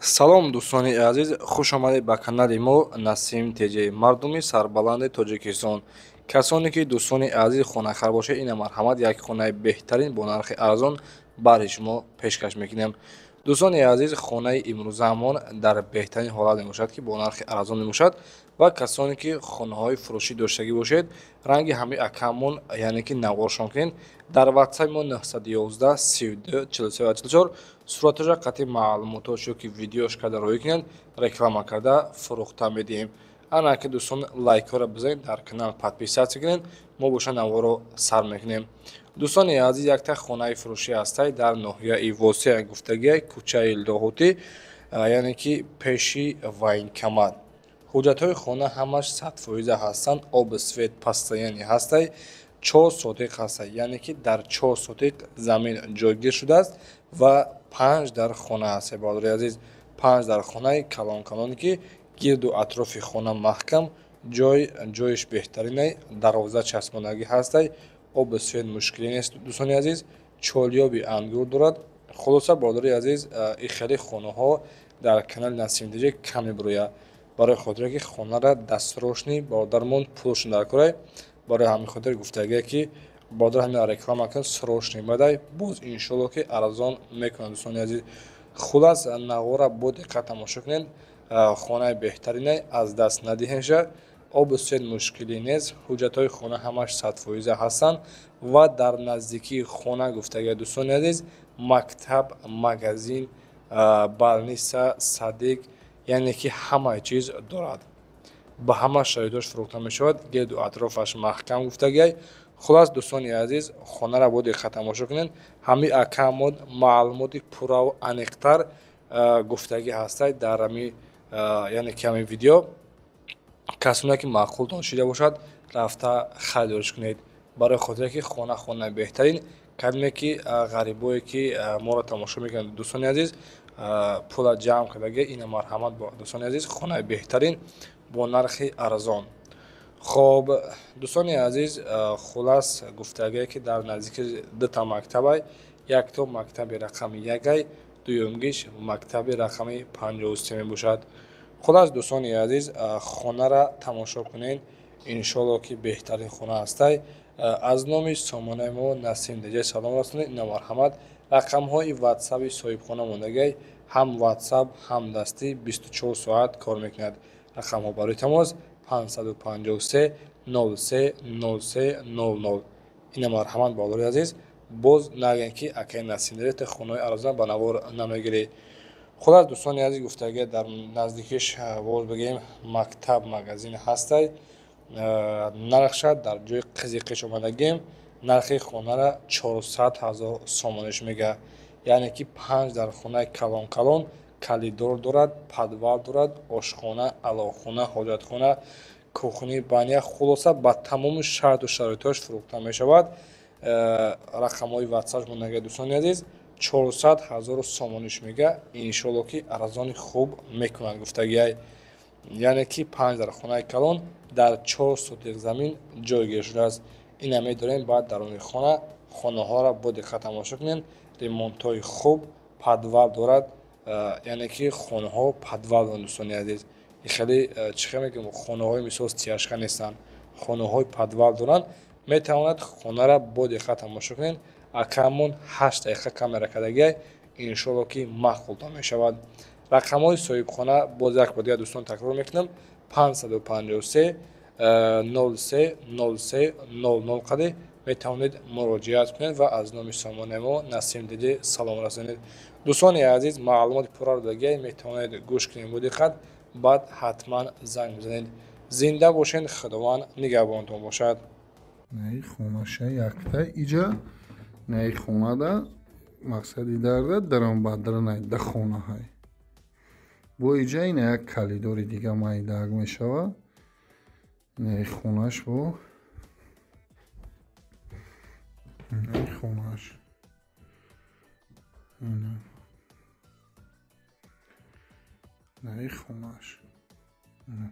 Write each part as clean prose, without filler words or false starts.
Салом, дӯстони азиз, хуш омадед ба канали мо Насим ТЖ. Мардуми сарбаланди Тоҷикистон, касоне ки, дӯстони азиз, хонахар бошед, ина марҳамат, як хонаи беҳтарин бо нархи арзон барои шумо пешкаш мекунем. Дӯстони азиз, хонаи имрӯзаамон дар беҳтарин ҳолат мебошад, ки бо нархи арзон мебошад. Ва касоне ки хонаҳои фурӯшӣ доштагӣ бошед, ранги ҳамаи акамон, яъне ки наворшон кунед, дар ватсапи мо 911 32 43 44 сураташа қатъи маълумотош ё ки видеош карда роҳӣ кунед, реклама карда фурӯхта медиҳем. Ана ки, дӯстон, лайкҳоро бизанед, дар канал подписаться кунед. Мо боша наворо сар мекунем. Дӯстони азиз, якта хонаи фурӯшӣ ҳастай дар ноҳияи Восеъ, гуфтагиай, кӯчаи Лоҳутӣ, яъне ки пеши военкомат. Ҳуҷҷатҳои хона ҳамаш 100% ҳастанд, об, свет постоянный ҳастай, 4 сотих ҳастай, яъне ки дар 4 сотих замин ҷойгир шудааст ва панҷ дар хона ҳастай. Бародари азиз, панҷ дар хонаи калон калоне, ки гирду атрофи хона маҳкам, ҷой ҷоиш беҳтаринай, дарвоза часпондагӣ ҳастай, об, свет мушкилӣ нест. Дӯстони азиз, чолёби ангур дорад. Хулоса, бародари азиз, и хеле хонаҳо дар канали Насим ТЖ кам мебирояд, барои хотире ки хонара дастрочный бародармон пулшон дар корай. Барои ҳамин хотир гуфтагие, ки бародар, ҳамин реклама кун, срочный бадай, боз иншолло ки арзон мекунад. Дӯстони азиз, хулас, навора бо диққат тамошо кунед. Хонаи беҳтаринай, аз даст надиҳенша. Обу свет мушкилӣ нест, ҳуҷҷатҳои хона ҳамаш 100% ҳастанд ва дар наздикии хона, гуфтагия, дӯстони азиз, мактаб, магазин, больница, садик, яъне ки ҳамаи чиз дорад, ба ҳама шароитош фурӯхта мешавад, гирду атрофаш маҳкам, гуфтагиай. Хулас, дӯстони азиз, хонара бо диққат тамошо кунед. Ҳамин акамон маълумоти пурраву аниқтар гуфтагӣ ҳастай дар ҳами, яъне ки ҳамин видео. Касоне ки маъқултон шида бошад, рафта харидориш кунед, барои хотире ки хона хонаи беҳтарин. Кадме ки ғарибое ки моро тамошо мекунанд, дӯстони азиз, пула ҷамъ кардаги, ина марҳамат, дӯстони азиз, хонаи беҳтарин бо нархи арзон. Хоб, дӯстони азиз, хулас, гуфтагие, ки дар наздики дута мактабай: якто мактаби рақами якай, дуюмгиш мактаби рақами 53 мебошад. Хулас, дӯстони азиз, хонара тамошо кунед, иншолло ки беҳтарин хона ҳастай. Аз номи сомонаи мо Насим ТЖ салом расонед. Ина марҳамат, рақамҳои ватсаби соҳибхона мондагиай, ҳам ватсап, ҳам дастӣ, 24 соат кор мекунад. Рақамҳо барои тамос 553 03 03 00. Ина марҳамат, бародари азиз, боз нагӯем, ки акаи Насим ТЖ хонаҳои арзон ба навор намегирӣ. Хулас, дӯстони азиз, гуфтагия, дар наздикиш, боз бигӯем, мактаб, магазин ҳастай. Нархша дар ҷои қизиқиш омадагием, нархи хонара 400 000 сомониш мега, яъне ки панҷ дар хонаи калон калон, коридор дорад, подвал дорад, ошхона, алоқхона, ҳоҷатхона, кухни, баня, хулоса, ба тамоми шарту шароитҳояш фурӯхта мешавад. Рақамҳои ватсап мондагия, дӯстони азиз, 400 000 сомониш мега, иншолло ки арзони хуб мекунад, гуфтагиай. Яъне ки панҷ дар хонаи калон дар 4 сотих замин ҷойгир шудааст. Ина медорем баъд даруни хона. Хонаҳоро бо диққат тамошо кунед, ремонтҳои хуб, подвал дорад, яъне ки хонаҳо подвал доранд. Дӯстони азиз, хеле чӣ хел мегӯем, хонаҳои мисол стяжка нестанд, хонаҳои подвал доранд. Метавонад хонара бо диққат тамошо кунед. Акамон 8 дақиқа камера кардагиай, иншолло ки маъқултон мешавад. Рақамҳои соҳибхона боз як бор дигар, дӯстон, такрор мекунам: 553 03 03 00 қаде метавонед муроҷиат кунед ва аз номи сомонаи мо Насим ТЖ салом расонед. Дӯстони азиз, маълумоти пурраро дагиай, метавонед гӯш кунед бо диққат, баъд ҳатман занг бизанед. Зинда бошед, Худованд нигаҳбонтон бошад. Наи хонаша якта иҷа, наи хонада мақсади дарда даромбадра найда хонаҳай. Бо иҷа ина як коридори дига майдаак мешавад. Наи хонаш, бо наи хонаш, ина наи хонаш, ина.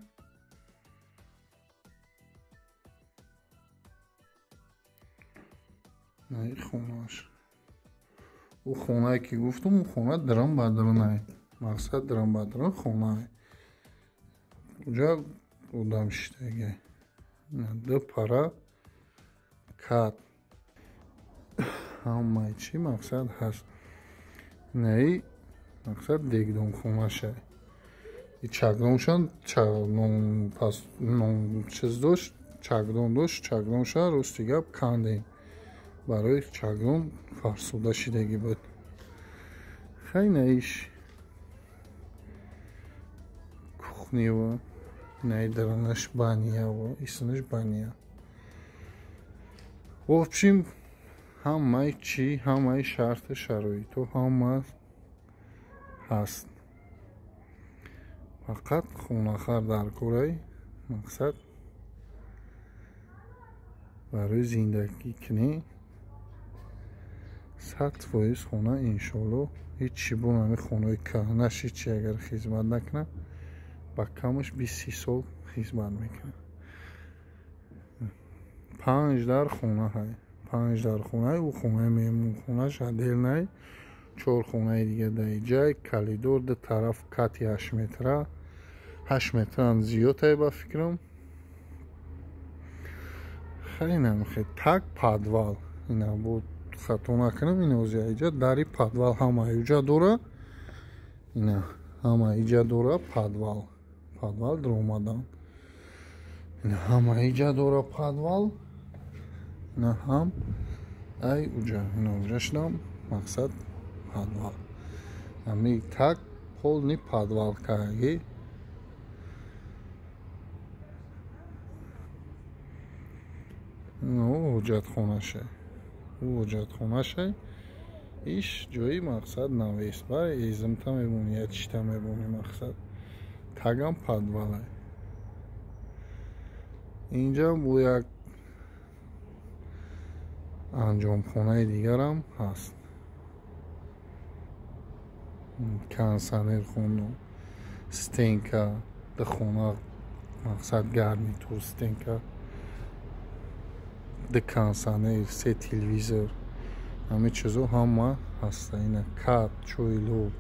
Наи хонаш, ӯ хонае ки гуфтум, ӯ хона дарам ба дарунай. Мақсад дарам хона. Уҷа одам шиштагӣ. Ду пара кат. Ҳамаи чӣ мақсад ҳаст. Наи мақсад дегдонхонаша. И чакдоншан нон чиз дошт, чакдон дошт, чакдонша рости гап кандем. Барои чакдон фарсуда шидагӣ буд. Хай наиш кухнева, наи даранаш банява, исмаш баня. В общем, ҳамаи чӣ, ҳамаи шарту шароитҳо ҳама ҳаст. Фақат хонахар дар корай, мақсад барои зиндагӣ кунӣ 100% хона иншоалло ҳеҷ чӣ бо ҳами хонаи кӯҳнаш ҳеҷ агар хизмат накунад, ба камаш 20-30 сол хизмат мекунад. 5 дар хона ҳай, 5 дар хонаи ӯ хонаи меҳмонхонаш отдельный, 4 хонаи дига дар ҷай, коридор ду тараф кати 8 метра, 8 метрам зиёд ай ба фикрам. Хеле намехе так подвал ина буд, хато накунам, ина ози иҷа дари подвал ҳама иҷа дора, ина ҳама иҷа дора подвал, подвал даромадан, ина ҳама иҷа дора подвал, ина ҳам ай уҷа, ина уҷа шудам мақсад подвал. Ами так полный подвал каги. Ну, ҳоҷатхонаша. Ӯ ҳоҷатхонаша. Иш ҷои мақсад навес ба эзимта мебонӣ, я чита мебонӣ мақсад. Тагам подвалай. Инҷа бо як анҷомхонаи дигарам ҳаст. Кондиционер хону, стенка, ду хона мақсад гарнитур стенка, ду кондиционер, 3 телевизор, ҳамин чизо ҳама ҳаста. Ина кат, чойлоб,